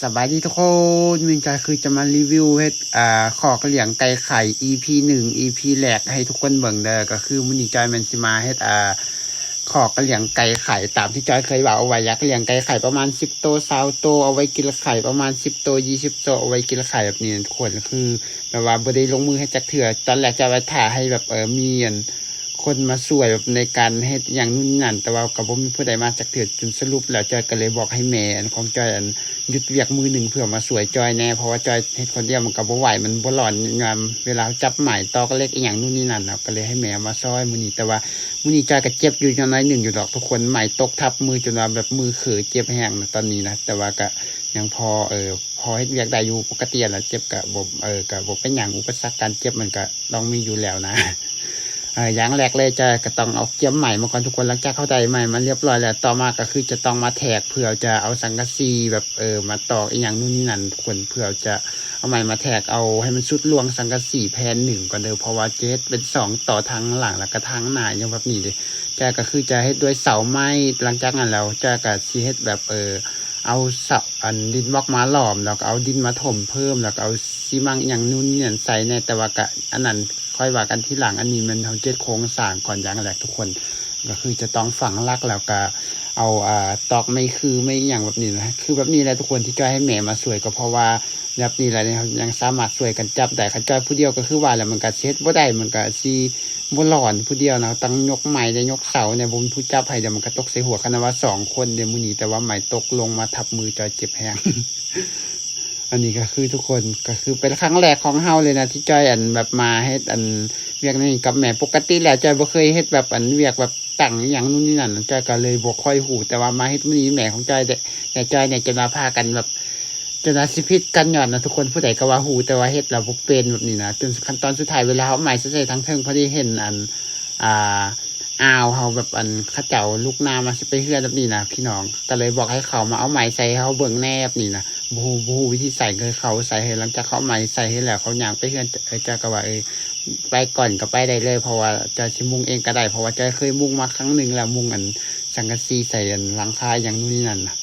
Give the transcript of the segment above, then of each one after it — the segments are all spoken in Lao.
ສະບາຍດີທຸກຄົນ, ມື້ນີ້ຈອຍຄືຈະມາຣີວິວເຮັດ ອ່າ ຄອກລ້ຽງໄກ່ໄຂ່ ອີພີໜຶ່ງ ອີພີແລກໃຫ້ທຸກຄົນເບິ່ງເດີ. ກໍຄືມື້ນີ້ຈອຍແມ່ນຊິມາເຮັດ ອ່າ ຄອກລ້ຽງໄກ່ໄຂ່ຕາມທີ່ຈອຍເຄີຍເວົ້າເອົາໄວ້, ຢາກລ້ຽງໄກ່ໄຂ່ປະມານສິບໂຕ ຊາວໂຕ ເອົາໄວ້ກິນໄຂ່, ປະມານສິບໂຕ ຊາວໂຕ ເອົາໄວ້ກິນໄຂ່ແບບນີ້ນະທຸກຄົນ. ຄືແບບວ່າບໍ່ໄດ້ລົງມືເຮັດຈັກເທື່ອ, ຕອນແລກຈອຍວ່າຖ້າໃຫ້ແບບ ເອີ ມີອັນ ຄົນມາຊ່ວຍແບບໃນການເຮັດຫຍັງນູ່ນນີ້ນັ້ນ, ແຕ່ວ່າກໍບໍ່ມີຜູ້ໃດມາຈັກເທື່ອ, ຈົນສະຫຼຸບແລ້ວຈອຍກໍເລີຍບອກໃຫ້ແມ່ອັນຂອງຈອຍອັນຢຸດວຽກມື້ໜຶ່ງເພື່ອມາຊ່ວຍຈອຍແດ່, ເພາະວ່າຈອຍເຮັດຄົນດຽວມັນກໍບໍ່ໄຫວ, ມັນບໍ່ຫຼອນຍາມເວລາເຮົາຈັບໄມ້ຕອກເຫຼັກອີ່ຫຍັງນູ່ນນີ້ນັ້ນເນາະ, ກໍເລີຍໃຫ້ແມ່ມາຊ່ອຍມື້ນີ້. ແຕ່ວ່າມື້ນີ້ຈອຍກໍເຈັບຢູ່ໜ້ອຍໜຶ່ງຢູ່ດອກທຸກຄົນ, ໄມ້ຕົກທັບມືຈົນວ່າແບບມືເຂີເຈັບແຮງນະຕອນນີ້ນະ, ແຕ່ວ່າກໍຍັງພໍ ເອີ ພໍເຮັດວຽກໄດ້ຢູ່. ປົກກະຕິຫັ້ນລະເຈັບກະບໍ່ ເອີ ກະບໍ່ເປັນຫຍັງ, ອຸປະສັກການເຈັບມັນກະຕ້ອງມີຢູ່ແລ້ວນະ. ເອີ ຢ່າງແລກເລີຍຈອຍກະຕ້ອງເອົາກຽມໄມ້ມາກ່ອນທຸກຄົນ. ຫຼັງຈາກເຮົາໄດ້ໄມ້ມາລຽບຮ້ອຍແລ້ວ, ຕໍ່ມາກະຄືຈະຕ້ອງມາແທກ ເພື່ອຈະເອົາສັງກະສີແບບ ເອີ ມາຕອກອີ່ຫຍັງນູ່ນນີ້ນັ້ນທຸກຄົນ, ເພື່ອຈະເອົາໄມ້ມາແທກ ເອົາໃຫ້ມັນສຸດລວງສັງກະສີແຜ່ນໜຶ່ງກ່ອນເດີ, ເພາະວ່າຈະເຮັດເປັນສອງຕໍ່ທາງຫຼັງ ແລ້ວກະທາງໜ້າຫຍັງແບບນີ້ເດ້. ຈອຍກະຄືຈະເຮັດດ້ວຍເສົາໄມ້, ຫຼັງຈາກນັ້ນແລ້ວຈອຍກະຊິເຮັດແບບ ເອີ ເອົາເສົາ ອັນ ດິນບລັອກມາລ້ອມ, ແລ້ວກໍເອົາດິນມາຖົມເພີ່ມ, ແລ້ວກໍເອົາຊີມັງອີ່ຫຍັງນູ່ນນີ້ນັ້ນໃສ່ແດ່, ແຕ່ວ່າກະອັນນັ້ນຄ່ອຍວ່າກັນທີຫຼັງ. ອັນນີ້ແມ່ນເຮົາເຮັດໂຄງສ້າງກ່ອນຢ່າງແລກທຸກຄົນ, ກໍຄືຈະຕ້ອງຝັງຫຼັກ ແລ້ວກໍເອົາ ອ່າ ຕອກໄມ້ຄືໄມ້ອີ່ຫຍັງແບບນີ້ນະ. ຄືແບບນີ້ແຫຼະທຸກຄົນ ທີ່ຈອຍໃຫ້ແມ່ມາຊ່ວຍ ກໍເພາະວ່າແບບນີ້ແຫຼະ ເຮົາຍັງສາມາດຊ່ວຍກັນຈັບໄດ້. ຄັນຈອຍຜູ້ດຽວກໍຄືວ່າແຫຼະ ມັນກໍຊິເຮັດບໍ່ໄດ້, ມັນກໍຊິ ບໍ່ຫຼອນຜູ້ດຽວນະ, ຕ້ອງຍົກໄມ້ແດ່ ຍົກເສົາແດ່, ບໍ່ມີຜູ້ຈັບໃຫ້, ດຽວມັນກະຕົກໃສ່ຫົວ. ຂະໜາດວ່າສອງຄົນເດ້ມື້ນີ້, ແຕ່ວ່າໄມ້ຕົກລົງມາທັບມືຈອຍເຈັບແຮງ. ອັນນີ້ກໍຄືທຸກຄົນ ກໍຄືເປັນຄັ້ງແລກຂອງເຮົາເລີຍນະ ທີ່ຈອຍ ອັນ ແບບມາເຮັດ ອັນ ວຽກນີ້ກັບແມ່. ປົກກະຕິແລ້ວຈອຍບໍ່ເຄີຍເຮັດແບບ ອັນ ວຽກແບບຕັ້ງອີ່ຫຍັງນູ່ນນີ້ນັ້ນ, ຈອຍກໍເລີຍບໍ່ຄ່ອຍຮູ້, ແຕ່ວ່າມາເຮັດມື້ນີ້ແມ່ຂອງຈອຍ ແຕ່ ແຕ່ຈອຍນີ້ ຈົນວ່າພາກັນແບບ ຈົນວ່າຊິຜິດກັນຍ້ອນນະທຸກຄົນ, ຜູ້ໃດກໍວ່າຮູ້ ແຕ່ວ່າເຮັດແລ້ວບໍ່ເປັນແບບນີ້ນະ. ຈົນຂັ້ນຕອນສຸດທ້າຍ ເວລາເຮົາເອົາໄມ້ໃສ່ທາງເທິງ ພໍດີເຫັນອັນ ອ່າ ອ່າວເຮົາແບບ ອັນ ເຂົາເຈົ້າລຸກນາມາຊິໄປເຮືອນແບບນີ້ນະພີ່ນ້ອງ, ກໍເລີຍບອກໃຫ້ເຂົາມາເອົາໄມ້ໃສ່ໃຫ້ເຮົາເບິ່ງແດ່ແບບນີ້ນະ. ບໍ່ຮູ້ ບໍ່ຮູ້ວິທີໃສ່ ກໍໃຫ້ເຂົາໃສ່ໃຫ້, ຫຼັງຈາກເຂົາເອົາໄມ້ໃສ່ໃຫ້ແລ້ວ ເຂົາຍ່າງໄປເຮືອນ, ເອີ ຈອຍກໍວ່າ ເອີ ໄປກ່ອນກໍໄປໄດ້ເລີຍ, ເພາະວ່າຈອຍຊິມຸງເອງກໍໄດ້, ເພາະວ່າຈອຍເຄີຍມຸງມາຄັ້ງໜຶ່ງແລ້ວ, ມຸງ ອັນ ສັງກະສີໃສ່ ອັນ ຫຼັງຄາຫຍັງນູ່ນນີ້ນັ້ນນະ.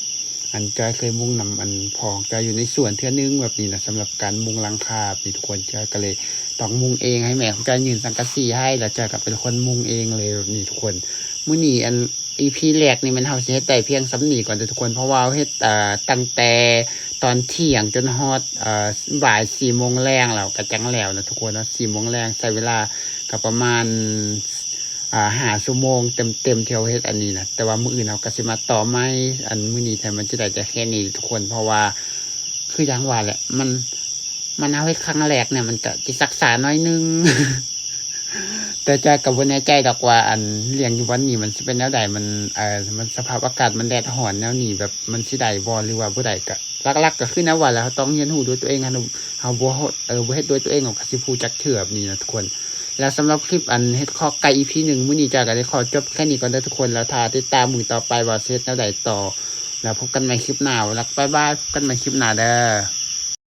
ອັນ ຈອຍເຄີຍມຸງນຳ ອັນ ພໍ່ຂອງຈອຍຢູ່ໃນສວນເທື່ອໜຶ່ງແບບນີ້ນະ, ສຳລັບການມຸງຫຼັງຄາແບບນີ້ທຸກຄົນ. ຈອຍກໍເລີຍຕ້ອງມຸງເອງ, ໃຫ້ແມ່ຂອງຈອຍຍື່ນສັງກະສີໃຫ້, ແລ້ວຈອຍກໍເປັນຄົນມຸງເອງເລີຍແບບນີ້ທຸກຄົນ. ມື້ນີ້ ອັນ ອີພີແລກນີ້ແມ່ນເຮົາຊິເຮັດໄດ້ພຽງສ່ຳນີ້ກ່ອນເດີທຸກຄົນ, ເພາະວ່າເຮົາເຮັດ ເອີ ຕັ້ງແຕ່ຕອນທ່ຽງຈົນຮອດ ເອີ ບ່າຍສີ່ໂມງແລງແລ້ວ ກໍຈັ່ງແລ້ວນະທຸກຄົນເນາະ, ສີ່ໂມງແລງ. ໃຊ້ເວລາກໍປະມານ ອ່າ ຫ້າຊົ່ວໂມງເຕັມໆ ທີ່ເຮົາເຮັດອັນນີ້ນະ, ແຕ່ວ່າມື້ອື່ນເຮົາກໍຊິມາຕໍ່ໃໝ່. ອັນ ມື້ນີ້ແທ້ມັນຈະໄດ້ແຕ່ແຄ່ນີ້ທຸກຄົນ, ເພາະວ່າຄືຢ່າງວ່າແຫຼະ ມັນ ມັນເຮົາເຮັດຄັ້ງແລກນີ້ ມັນກໍຊິຊັກຊ້າໜ້ອຍໜຶ່ງ. ແຕ່ຈອຍກໍບໍ່ແນ່ໃຈດອກວ່າ ອັນ ລ້ຽງຢູ່ວັນນີ້ມັນຊິເປັນແນວໃດ, ມັນ ເອີ ມັນສະພາບອາກາດມັນແດດຮ້ອນແນວນີ້ ແບບມັນຊິໄດ້ບໍ່ ຫຼືວ່າບໍ່ໄດ້. ກໍຫຼັກໆ ກໍຄືແນວວ່າແຫຼະ ເຮົາຕ້ອງຮຽນຮູ້ດ້ວຍຕົວເອງ. ເຮົາ ເຮົາບໍ່ ເອີ ບໍ່ເຮັດດ້ວຍຕົວເອງ ເຮົາກໍຊິບໍ່ຮູ້ຈັກເທື່ອແບບນີ້ນະທຸກຄົນ. ແລ້ວສຳລັບຄລິບ ອັນ ເຮັດຄອກໄກ່ ອີພີໜຶ່ງ ມື້ນີ້ຈອຍກໍໄດ້ຂໍຈົບແຄ່ນີ້ກ່ອນເດີທຸກຄົນ, ແລ້ວຖ້າຕິດຕາມມື້ຕໍ່ໄປວ່າຊິເຮັດແນວໃດຕໍ່. ແລ້ວພົບກັນໃໝ່ຄລິບໜ້າ, ແລ້ວບາຍບາຍ, ພົບກັນໃໝ່ຄລິບໜ້າເດີ.